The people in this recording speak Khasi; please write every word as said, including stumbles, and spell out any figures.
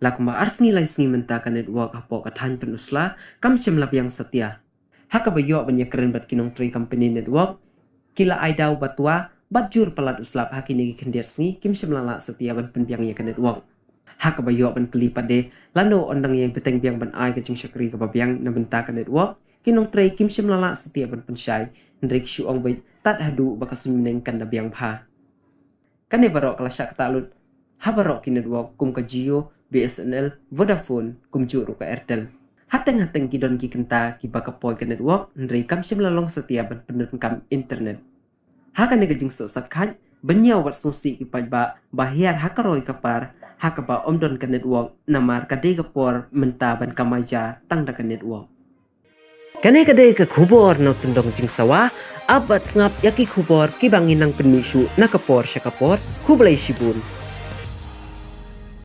La kumba ar sngi lai sngi mynta ka network hapoh ka thaiñ Pynursla kam shym la biang satia. Ha kaba ïoh ban ïakren bad ki nongtrei company network, ki la ai daw ba twa bad jur palat u slap ha kine ki khyndiat sngi kim shym la lah satia ban pynbiang ïa ka network. Ha kaba ïoh ban kylli pat de lano yn dang ïai bteng biang ban ai ka jingshakri kaba biang na bynta ka network, ki nongtrei kim shym la lah satia ban pynshai, hynrei ki shu ong beit tad haduh ba ka suiñbneng kan da biang bha. Kane baroh ka la shah ktah lut ha baroh ki network kum ka Jio, B S N L, Vodafone, kumjuh ruh ka Airtel. Hateng hateng ki don ki kynta kiba ka poi ka network, hynrei kam shym la long satia ban pyndonkam internet. Ha kane ka jingsohsat khaid, ban ïa wat sngewsih ki paidbah ba hiar ha ka roi ka par ha kaba ym don ka network namar ka dei ka por mynta ban kamai ja tang da ka network. Kane ka dei ka khubor na u tyndong jingsawa. Ap bad sngap ïa ki khubor kiba ngi nang pynmih shuh na ka por sha ka por. Khublei shibun.